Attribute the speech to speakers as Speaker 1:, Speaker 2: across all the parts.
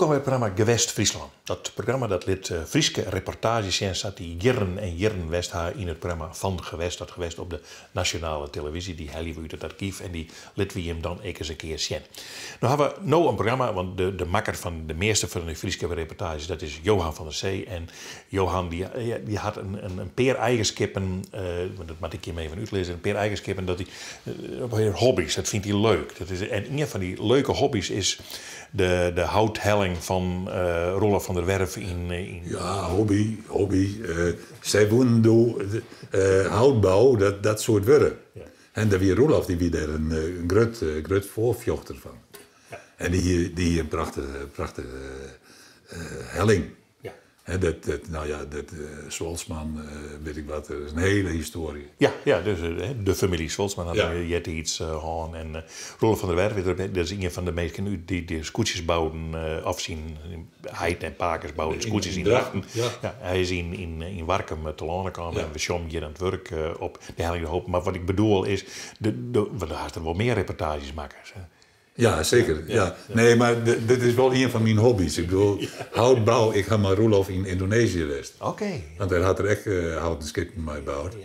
Speaker 1: Wolkom by it programma Gewest Fryslân. Dat programma dat lit Fryske reportaazjes sjen sa't dy jierren en jierren west ha yn it programma Fan Gewest tot Gewest op de nasjonale televyzje. Dy helje we út it argyf en dy litte we jim dan ek ris in kear sjen. No ha we no in programma, want de de makker fan de measte fan de Fryske reportaazjes dat is Johan van der Zee. En Johan dy dy hat in in pear eigenskippen, want dat moat ik jim even útlizze, in pear eigenskippen dat hy, in pear hobby's, dat fynt hy leuk. Dat is, en ien fan dy leuke hobby's is de de houthelling fan Roelof van der Werf yn yn.
Speaker 2: Ja, hobby, hobby. Sy woenen doe houtbou, dat dat soe it wurde. En dêr wie Roelof, dy wie dêr in grut, grut foarfjochter fan. En dy hie, dy hie in prachtige, prachtige helling. Hè, dat, dat, nou ja, dat Zwolsman, wit ik wat, dat is in hiele histoarje.
Speaker 1: Ja, ja, dus de famylje Zwolsman hat eartiids hân. En Roelof van der Werf, dat is ien fan de minsken út dy't de skûtsjes bouden, of syn heit en pakes bouden skûtsjes yn Drachten. Ja, hy is yn, yn, yn Warkum telâne kaam en we sjogge him hjir oan it wurk op de Helling de Hoop. Mar wat ik bedoel is, de, de, want do hast der wol mear reportaazjes makke.
Speaker 2: Ja, seker. Ja. Nee, mar dit is wol ien fan myn hobby's. Ik bedoel, houtbou, ik ha mei Roelof yn Yndonezië west. Want dêr hat er ek houten skippen mei boud.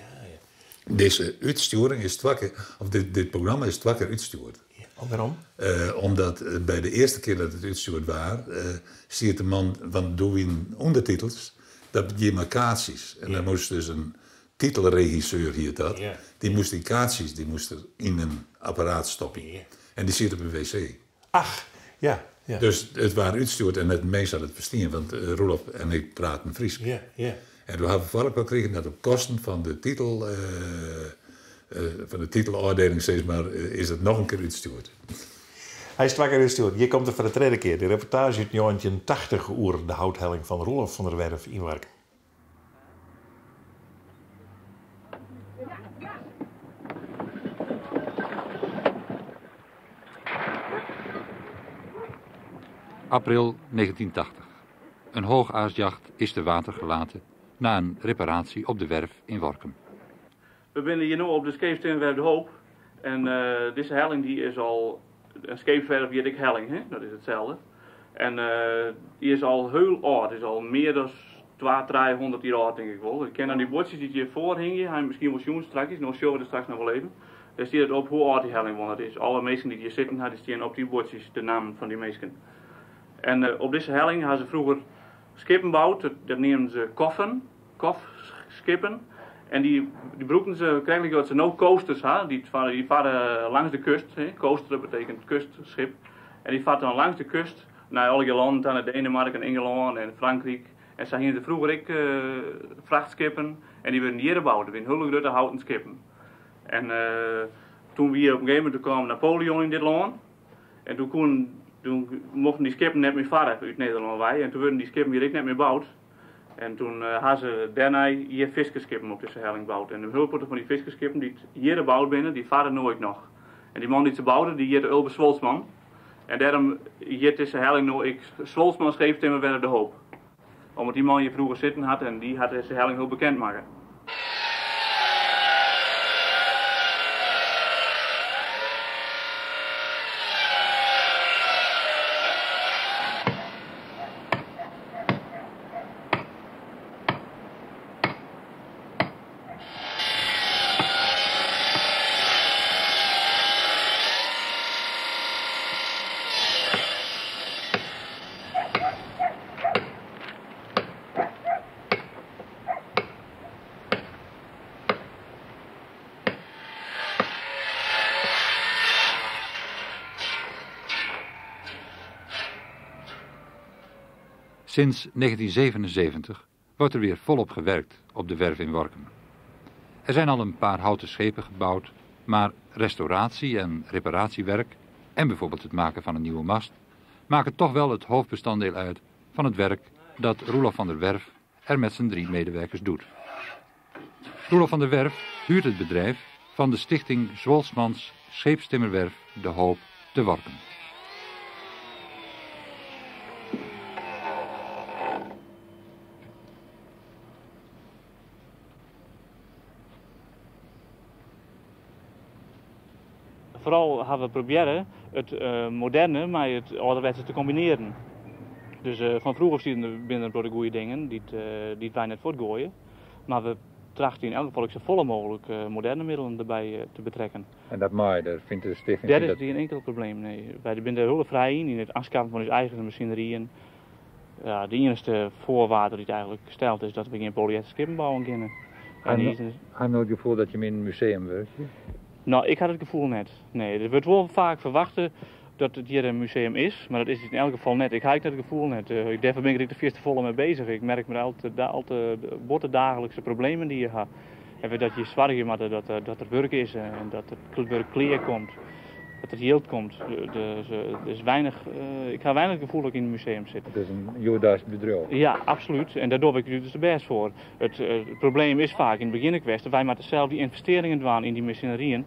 Speaker 2: Dizze útstjoering is twa kear, of dit, dit programma is twa kear útstjoerd.
Speaker 1: Oh, wêrom?
Speaker 2: Omdat by de earste kear dat it útstjoerd waard, siet de man, want doe wienen ûndertitels, dat gie mei kaartsjes. En dan moast dus in Titelregisseur hiet dat. Dy moast dy kaartsjes dy moast er yn in apparaat stopje. En dy siet op de wc.
Speaker 1: Ach, ja, ja.
Speaker 2: Dus it waard útstjoerd en net in mins hat it ferstien, want Roelof en ik praten Frysk. En doe hawwe we foar elkoar krigen dat op kosten fan de titel, fan de titelôfdeling sis mar, is it noch in kear útstjoerd.
Speaker 1: Hy is twa kear útstjoerd. Hjir komt er foar de tredde kear, de reportaazje út 1980 oer de houthelling fan Roelof van der Werf yn Warkum.
Speaker 3: April 1980. Een hoogaasjacht is te water gelaten na een reparatie op de werf in Workum.
Speaker 4: We binne hjir no op de Skeepstimmerwerf De Hoop. En dizze helling die is al, in skeepswerf hjit ek helling, hè? Dat is itselde. En dy is al hiel âld, is al mear dan twa, trijehûndert jier âld tink ik wol. Ik kin oan dy buordsjes dy't hjir foar hingje, ha je miskien wol sjoen strakjes, no sjogge we der straks noch wol even. Dêr stiet it op hoe âld dy helling wol net is. Alle minsken dy't hjir sitten ha, dy stean op dy buordsjes, de nammen fan dy minsken. En op dizze helling ha se froeger skippen boud, dat neamden se koffen. Kofskippen. En dy brûkten se krekt lykas se no coasters ha, dy farre langs de kust. Coaster betekent kustschip. En dy fart dan langs de kust nei allegear lannen ta, nei Denemarken, Ingelân en Frankryk. En sa hiene se froeger ek frachtskippen en dy wurden hjirre boud. Dat wiene hiele grutte houten skippen. En toen wie op in gegeven momint, toen kaam Napoleon yn dit lân. En toen koenen, toen mochten dy skippen net mear farre út Nederlân wei. En toen wurden dy skippen hjir ek net mear boud. En toen ha se dêrnei hjir fiskersskippen op dizze helling boud. En in hiel protte fan dy fiskersskippen dy't hjirre boud binne, dy farre no ek noch. En dy man dy't se boude, dy hjitte Ulbe Zwolsman. En dêrom hjit dizze helling no ek Zwolsman Scheepstimmerwerf De Hoop. Omdat dy man hjir froeger sitten hat en dy hat dizze helling hiel bekend makke.
Speaker 3: Sinds 1977 wordt er weer volop gewerkt op de werf in Workum. Er zijn al een paar houten schepen gebouwd, maar restauratie en reparatiewerk en bijvoorbeeld het maken van een nieuwe mast maken toch wel het hoofdbestanddeel uit van het werk dat Roelof van der Werf er met zijn drie medewerkers doet. Roelof van der Werf huurt het bedrijf van de stichting Zwolsmans Scheepstimmerwerf De Hoop te Workum.
Speaker 4: Foaral hawwe we probearre it moderne mei it âlderwetse te kombinearjen. Dus fan froeger binne der in protte goede dingen dy't dy't wy net fuortgoaie. Mar we trachte yn elk gefal ek safolle mooglik moderne middelen derby te betrekken.
Speaker 3: En dat mei, dêr fynt de stichting.
Speaker 4: Dêr is gjin inkel probleem, nee. Wy binne dêr hiel frij yn, yn it oanskaffen fan ús eigen masineryen. Ja, de iennichste foarwaarde dy't eigentlik steld is dat we gjin polyester skippen bouwen kinne.
Speaker 3: Ha je no it gefoel dat je yn in museum wurkje?
Speaker 4: No, ik ha dat gefoel net. Nee, der wurdt wol faak ferwachte dat it hjir in museum is, mar dat is it yn elk gefal net. Ik ha ek dat gefoel net. Dêrfoar bin ik der ek de fierste folle mei bezich. Ik merk mar al te bot de daaglikse problemen dy't je ha. En dat je soargje moatte dat der wurk is en dat it wurk klear komt, dat der jild komt. Dus der is weinich, ik ha weinich it gefoel dat ik yn in museum sit.
Speaker 3: It is in hjoeddeisk bedriuw.
Speaker 4: Ja, absolút. En dêr doch ik it uterste bêst foar. It probleem is faak yn it begjin ek west dat wy moatte sels dy ynvestearringen dwaan yn dy masineryen.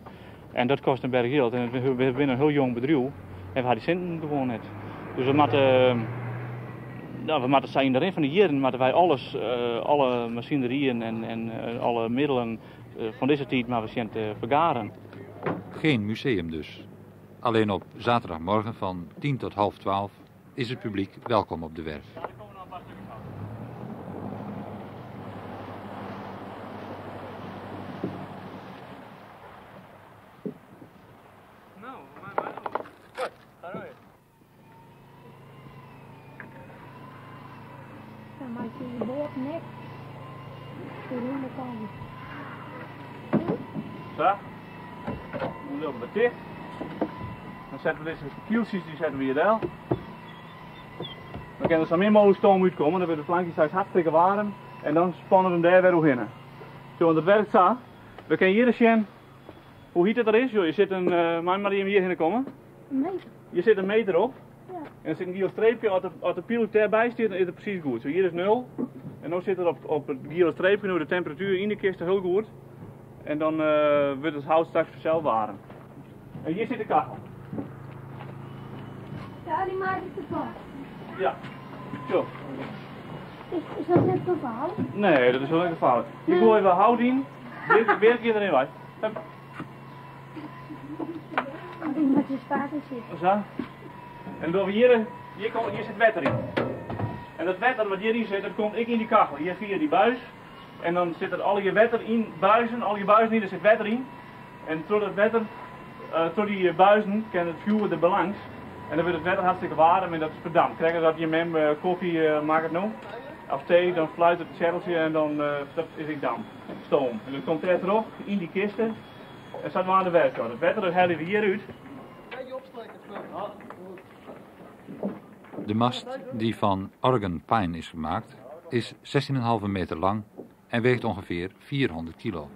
Speaker 4: En dat kostet in berch jild. En we binne in hiel jong bedriuw en we ha dy sinten gewoan net. Dus we moatte, no, we moatte sa yn de rin fan de jierren moatte wy alles, alle masineryen en alle middelen fan dizze tiid moatte we sjen te fergaren.
Speaker 3: Geen museum dus. Alleen op zaterdagmorgen van 10 tot half 12 is het publiek welkom op de werf.
Speaker 5: Dan meitsje je boat net de rûne kant.
Speaker 4: Sa. Dan dogge we ticht. Dan sette we dizze kieltsjes dy sette we hjir del. Dan kin der sa min mooglik stoom útkomme, dan wurdt it plankje straks hartstikke waarm en dan spanne we him dêr wer oerhinne. Sjoch, want it werkt sa. We kinne hjir ris sjen hoe hyt it der is. Je sit in, mei mar hjir hinne komme.
Speaker 5: Meter.
Speaker 4: Hjir sit in meter op.
Speaker 5: Ja.
Speaker 4: En der sit in giel streepje, as de pylk dêrby stiet, dan is it presys goed. Zo, hjir is nul. En no sit er op it giele streepje, no de temperatuer yn de kiste hiel goed. En dan wurdt it hout straks fansels waarm. En hjir sit de kachel.
Speaker 5: Ja, dy makket it kapot.
Speaker 4: Ja, sjoch.
Speaker 5: Is dat net gefaarlik?
Speaker 4: Nee, dat is hiel net gefaarlik. Hjir goaie we hout yn, weer kin deryn wei. Hup.
Speaker 5: Met de spaken zitten.
Speaker 4: Sa. En dan hjir, hjir, komt, hjir sit wetter yn. En dat wetter wat hjiryn sit, dat komt ek yn dy kachel. Hjir fia dy buis. En dan sit der allegear wetter yn buizen, allegear buizen yn, der sit wetter yn. En troch dat wetter, troch dy buizen, kin it fjoer der belangs. En dan wurdt it wetter hartstikke waarm en dat is ferdampt. Krekt as dat je mem kofje makket no, of tee, dan fluit it tsjetteltsje en dan, dat is ek damp, stoom. En dat komt dêr troch yn dy kiste en sadwaande werkt dat. It wetter dat helje we hjir út.
Speaker 3: De mast die van Oregon Pine is gemaakt is 16,5 meter lang en weegt ongeveer 400 kilo.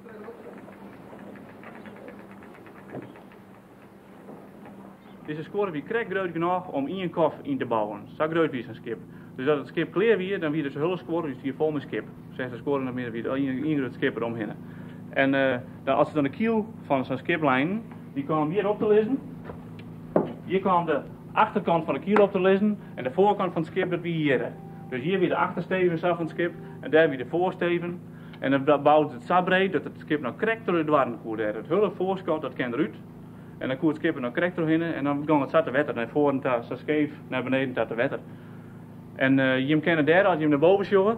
Speaker 4: Dizze skuorre wie krekt grut genôch om ien kof yn te bouwen. Sa grut wie sa'n skip. Dus as it skip klear wie, dan wie de hiele skuorre dy stie fol mei skip. Sechs de skuorre noch mear, wie der ien grut skip deromhinne. En dan, as se dan de kiel fan sa'n skip leinen, dy kaam hjir op te lizzen. Hjir kaam de achterkant fan de kiel op te lizzen en de foarkant fan it skip dat wie hjirre. Dus hjir wie de achtersteven sa fan it skip en dêr wie de foarsteven. En dan bouden se it sa breed dat it skip noch krekt troch de doarren koe dêr. It hiele foarskot dat kin derút en dan koe it skip der noch krekt trochhinne en dan gong it sa te wetter nei foaren ta, sa skeef nei beneden ta te wetter. En jim kinne dêr, as jim nei boven sjogge,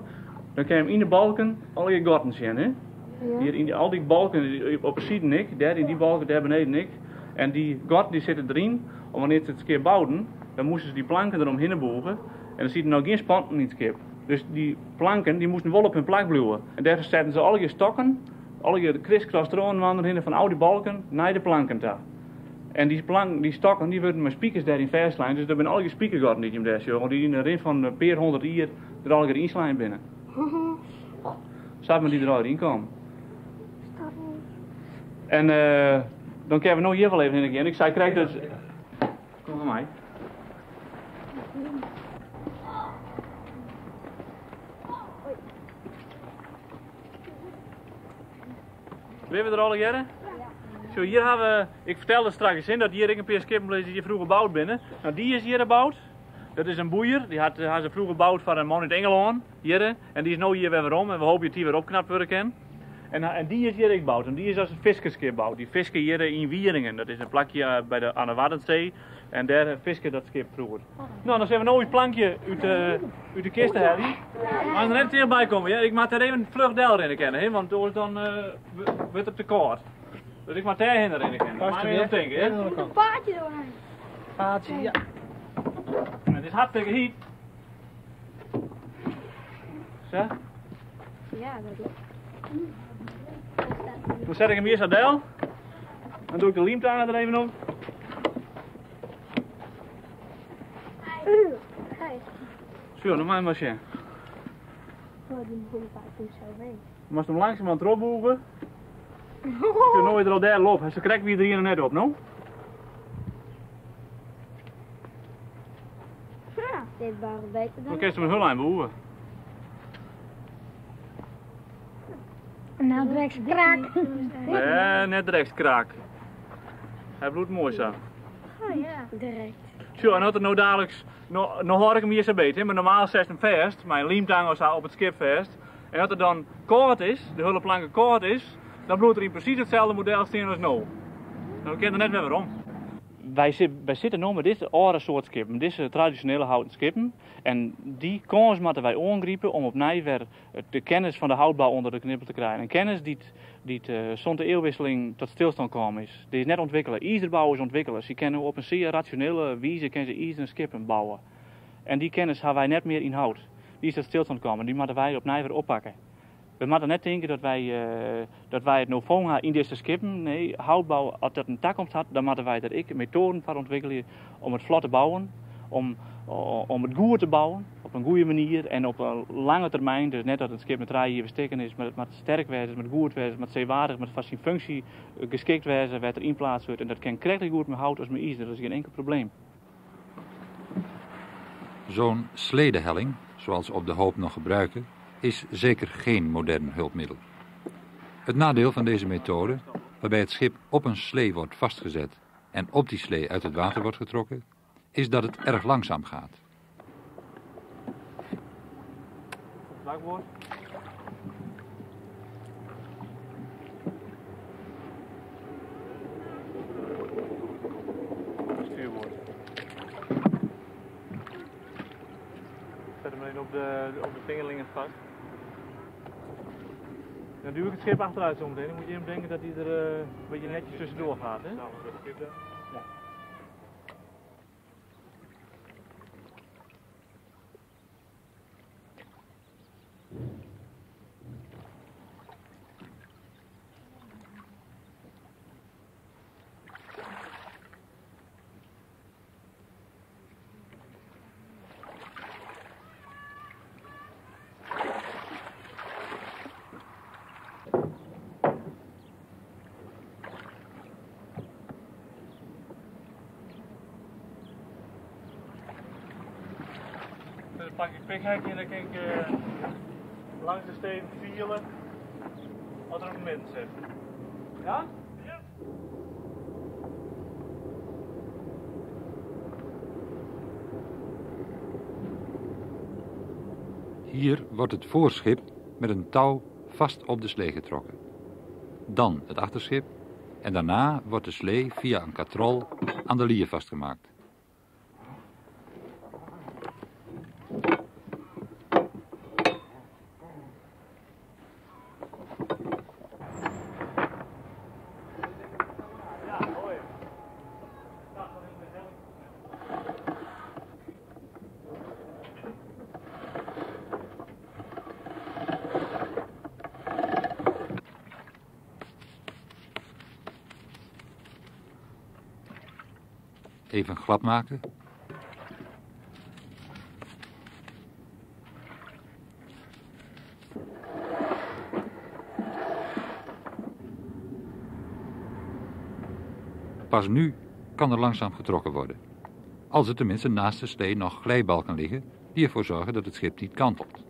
Speaker 4: dan kinne jim yn de balken allegear gatten sjen. Hè?
Speaker 5: Ja.
Speaker 4: Hjir yn al dy balken op de siden ek, dêr yn dy balken, dêr beneden ek. En dy gatten dy sitte deryn, om wannear't se it skip bouden, dan moasten se dy planken deromhinne bûge en der sieten noch gjin spanten yn it skip. Dus dy planken dy moasten wol op hun plak bliuwe. En dêrfoar setten se allegear stokken, allegear kriskras trochinoar hinne fan al dy balken nei de planken ta. En dy planken, dy stokken, dy wurden mei spikers dêryn fêstslein. Dus der binne allegear spikergatten dy't jim dêr sjogge, dy't yn de rin fan in pear hûndert jier der allegear ynslein binne. Sa binne dy der allegear ynkommen. En dan kinne we no hjir wol even hinne gean. Ik sei krekt dat. Kom fan my. Binne we der allegearre? Zo, hjir ha we, ik fertelde straks in dat hjir ek in pear skippen lizze dy't hjir froeger boud binne. No, dy is hjir boud. Dat is in boeier, dy hat, ha se froeger boud foar in man út Ingelân, hjirre. En dy is no hjir wer werom en we hoopje dat dy wer opknapt wurde kin. En, en dy is hjir ek boud. En dy is as in fiskersskip boud. Dy fiske hjir yn Wieringen. Dat is in plakje by de aan de Waddenzee. En dêr fiske dat skip froeger. No, dan sille we no ús plankje út de, út de kiste helje. Mar der net tichtby komme, hear. Ik moat dêr even fluch del rinne kinne, hè, want oars dan wurdt it te kâld. Dus ik moat dêrhinne rinne kinne. Moat je even tinke, hè.
Speaker 5: Een paadje doorheen.
Speaker 4: Paadje, ja. Het is hartstikke heet. Zo.
Speaker 5: Ja, dat lukt.
Speaker 4: Dan zet ik hem hier zo del. Dan doe ik de liemtanger er even op. Zo, dan maar zien. Je moest hem langzaam aan het erop boegen. Ik nooit er al daar op. Ze krijgt weer er net op, no?
Speaker 5: Ja, dit waren beter dan.
Speaker 4: Dan kun je hem een hulp boegen.
Speaker 5: Nou, direct kraak.
Speaker 4: Nee, net direct kraak. Hij bloedt mooi zo.
Speaker 5: Oh ja. Direct.
Speaker 4: Zo, en als het nou dadelijk, nou, nou hoor ik hem hier zo beter, maar normaal zet hem vast, mijn liemtang of zo op het schip vast. En als het dan koud is, de hulpplanken koud is, dan bloedt er in precies hetzelfde model staan als nu. Dan kun je er net weer waarom. Wij, wij zitten nu met dit oude soort skippen, deze traditionele houten skippen. En die kans moeten wij aangrijpen om opnieuw weer de kennis van de houtbouw onder de knippen te krijgen. Een kennis die, die zonder de eeuwwisseling tot stilstand kwam is. Die is net ontwikkelen. IJzerbouw is ontwikkelen. Ze kunnen op een zeer rationele wijze kunnen ze ijzeren skippen bouwen. En die kennis hebben wij net meer in hout. Die is tot stilstand gekomen. Die moeten wij opnieuw weer oppakken. We moeten net denken dat wij het nou gaan in deze skippen. Nee, houtbouw, als dat een toekomst had, dan moeten wij daar ik methoden voor ontwikkelen om het vlot te bouwen. Om het goed te bouwen, op een goede manier en op een lange termijn. Dus net dat het schip met drie hier verstikken is, maar het moet sterk wezen, het moet goed wezen, het moet zeewaardig, het moet van zijn functie geschikt wezen, werd er in plaats wordt. En dat kan krachtig goed met hout als met ijzer, dat is geen enkel probleem.
Speaker 3: Zo'n sledehelling, zoals op de Hoop nog gebruiken, is zeker geen modern hulpmiddel. Het nadeel van deze methode, waarbij het schip op een slee wordt vastgezet en op die slee uit het water wordt getrokken, is dat het erg langzaam gaat.
Speaker 4: Bakboord. Stuurboord. Zet hem even op de vingerlingen vast. Dan duw ik het schip achteruit zometeen. Dan moet je even denken dat hij er een beetje netjes tussendoor gaat. Hè? Ja. Dan pak ik pikhekje en dan kan ik langs de steven vielen wat er op het midden zit. Ja? Ja.
Speaker 3: Hier wordt het voorschip met een touw vast op de slee getrokken. Dan het achterschip en daarna wordt de slee via een katrol aan de lier vastgemaakt. Even glad maken. Pas nu kan er langzaam getrokken worden. Als er tenminste naast de slee nog glijbalken liggen die ervoor zorgen dat het schip niet kantelt.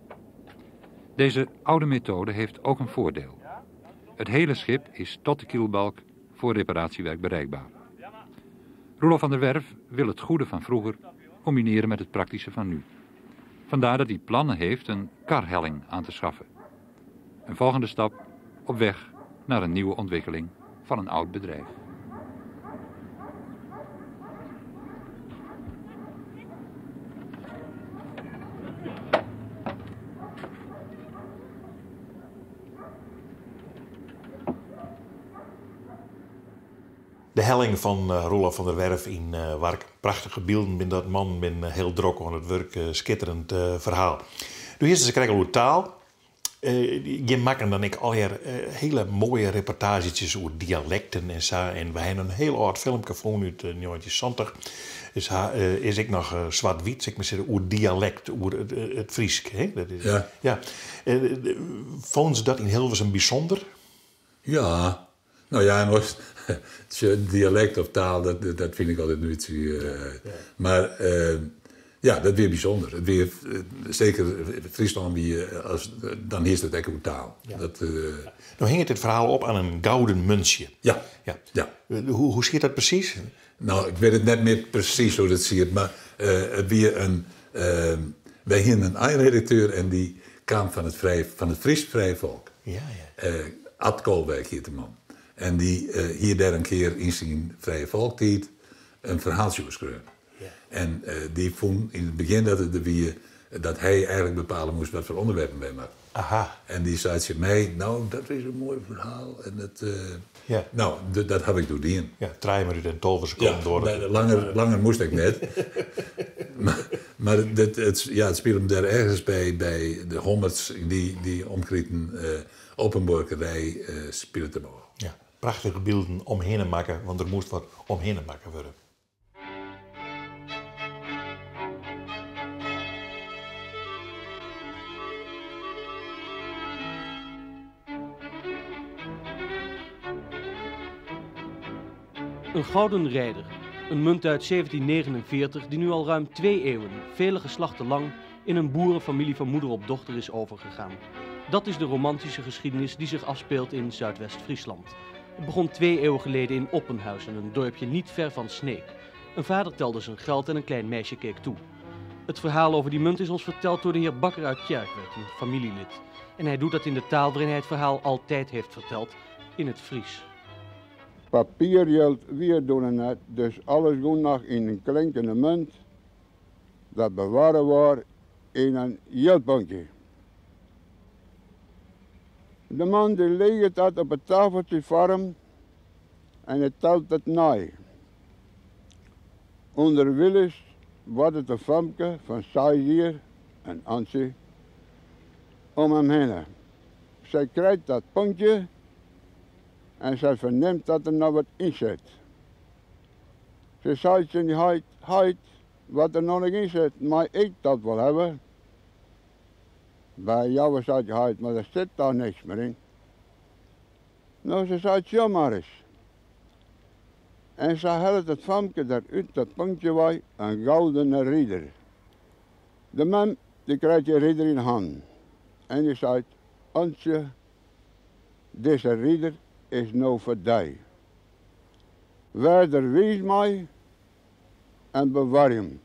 Speaker 3: Deze oude methode heeft ook een voordeel. Het hele schip is tot de kielbalk voor reparatiewerk bereikbaar. Roelof van der Werf wil het goede van vroeger combineren met het praktische van nu. Vandaar dat hij plannen heeft een karhelling aan te schaffen. Een volgende stap Op weg naar een nieuwe ontwikkeling van een oud bedrijf.
Speaker 1: De helling fan Roelof van der Werf yn Warkum. Prachtige bylden bin dat mannen bin hiel drok oan it wurk skitterend ferhaal. Do hiest it krekt al oer taal. Jim makken dan ek allegear hiele moaie reportaazjetjes oer dialekten en sa. En we hawwe in hiel âld filmke fûn út 1970. Is, is ek noch swart-wyt, sil ik mar sizze, oer dialekt, oer it Frysk. Hè? Dat is,
Speaker 2: Ja.
Speaker 1: ja. Fûnen se dat yn Hilversum bysûnder?
Speaker 2: Ja. No ja, en as dialekt of taal, dat fyn ik altyd in bytsje. Mar ja, dat wie bysûnder. It wie seker Fryslân wie as dan hiest it ek oer taal. Dat,
Speaker 1: No hinget dit ferhaal op oan in gouden muntsje.
Speaker 2: Ja.
Speaker 1: Ja.
Speaker 2: Ja.
Speaker 1: Hoe siet dat presys?
Speaker 2: No, ik wit it net mear presys hoe't it siet, mar it wie in. Wy hienen in einredakteur en dy kaam fan it, frij, fan it Frysk Frije Folk.
Speaker 1: Ja, ja.
Speaker 2: Ad Koolwijk hiet de man. En dy hie dêr in kear yn syn Frije Folktiid in ferhaaltsje oer skreaun.
Speaker 1: Ja.
Speaker 2: En dy fûn yn it begjin dat it der wie dat hy eigenlik bepale moast wat foar ûnderwerpen wy makken.
Speaker 1: Aha.
Speaker 2: En dy sei tsjin my, no, dat is in moai ferhaal. En dat,
Speaker 1: Ja.
Speaker 2: No, dat haw ik doe dien.
Speaker 1: Ja, trije minuten en 12 sekonden duorre it.
Speaker 2: Langer, langer moast ik net. Mar dat, it, ja, it spile him dêr ergens by de Hommerts, dy omkriten op in buorkerij spilet him ôf.
Speaker 1: Ja, prachtige bylden omhinne makke, want der moast wat omhinne makke wurde.
Speaker 6: Een gouden rijder, een munt uit 1749 die nu al ruim 2 eeuwen, vele geslachten lang, in een boerenfamilie van moeder op dochter is overgegaan. Dat is de romantische geschiedenis die zich afspeelt in Zuidwest-Friesland. Het begon 2 eeuwen geleden in Oppenhuizen, een dorpje niet ver van Sneek. Een vader telde zijn geld en een klein meisje keek toe. Het verhaal over die munt is ons verteld door de heer Bakker uit Tjerkwerd, een familielid. En hij doet dat in de taal waarin hij het verhaal altijd heeft verteld, in het Fries.
Speaker 7: Papiergeld wie doen net, dus alles ging nog in een klinkende munt dat bewarre was in een geldbankje. De man die legde dat op het tafeltje voor hem en hij telt het na. Onderwilens wordt het een famke van 6 jaar, een Antje, om hem heen. Zij krijgt dat pontje en zij verneemt dat er nog wat in zit. Ze zei tegen die heid, heid, wat er nog niet in zit, maar ik dat wel hebben. Bij jou zei die heid, maar er zit daar niks meer in. Nou, ze zei, ja maar eens. En ze had het famke daar uit dat pontje wij een gouden rieder. De man die krijgt die rieder in hand. En die zei, Antje, deze rieder is nou voor die. Wees er wijs mee en bewaar hem.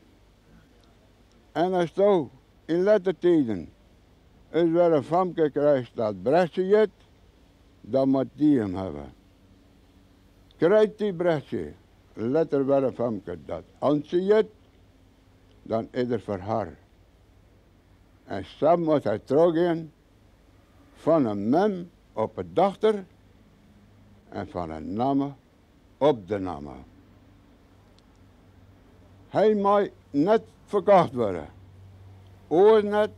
Speaker 7: En als zo in lettertijden is weer een famke krijgt dat Brechtje jet, dan moet die hem hebben. Krijgt die Brechtje, letter weer een famke dat Antje jet, dan is er voor haar. En zo moet hij teruggaan van een mem op het dochter en van een namme op de namme. Hij mag net verkocht worden. Oor net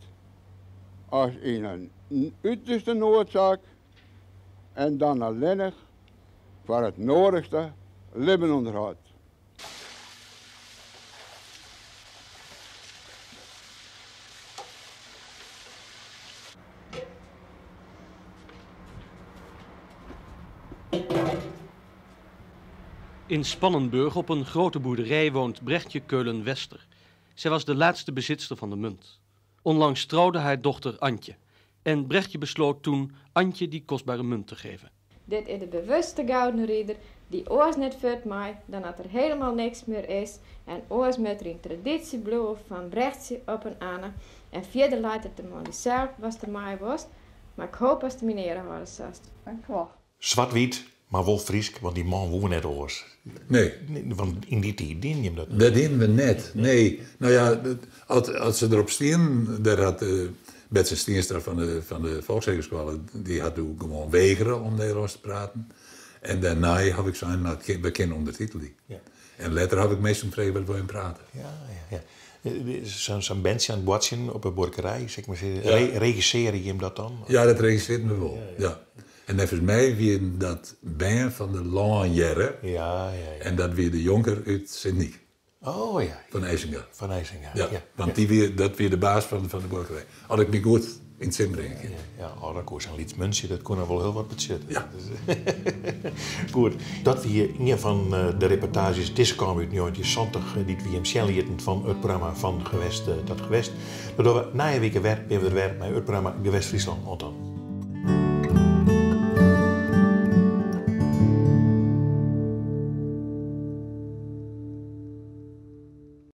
Speaker 7: als in een uiterste noodzaak en dan alleenig voor het nodigste levensonderhoud.
Speaker 6: In Spannenburg op een grote boerderij woont Brechtje Keulen-Wester. Zij was de laatste bezitster van de munt. Onlangs trouwde haar dochter Antje. En Brechtje besloot toen Antje die kostbare munt te geven.
Speaker 5: Dit is de bewuste gouden ridder die oors net vult mij, dan dat er helemaal niks meer is. En oors met er een traditie bloemen van Brechtje op een Anne. En verder laat het de man die zelf was de mij was. Mar ik hoop ast myn eare hâlde silst. Dankewol.
Speaker 1: Swart-wyt, mar wol Frysk, want dy man woe net oars.
Speaker 2: Nee.
Speaker 1: Want yn dy tiid dienen jim dat net.
Speaker 2: Dat dienen we net, nee. No ja, as se derop stienen, dêr hat Betze Stienstra fan de, fan de Folkshegeskoalle, dy hat doe gewoan wegere om Nederlânsk te praten. En dêrnei haw ik sein, no, we kinne ûndertitelje.
Speaker 1: Ja.
Speaker 2: En letter haw ik minsken frege, wat wolle jim prate?
Speaker 1: Ja, ja, ja. Sa'n berntsje oan it boartsjen op 'e buorkerij, sil ik mar sizze. Regissearje jim dat dan?
Speaker 2: Ja, dat regissearren we wol, ja. En neffens my wienen dat bern fan de lânhearre.
Speaker 1: Ja, ja, ja.
Speaker 2: En dat wie de jonker út Sint Nyk.
Speaker 1: Oh ja.
Speaker 2: Van Eysinga.
Speaker 1: Van Eysinga,
Speaker 2: ja. Want dy wie, dat wie de baas fan de buorkerij. As ik my goed yn 't sin bringe kin.
Speaker 1: Ja, oh, dan koe sa'n lyts muntsje, dat koe noch wol hiel wat betsjutte.
Speaker 2: Ja.
Speaker 1: Goed, dat wie ien fan de reportaazjes dizze kaam út 1970, dy't wy jim sjen lieten fan it programma Fan Gewest tot Gewest. Dat dogge we nije wike wer, binne we der wer mei it programma Gewest Fryslân. Oant dan.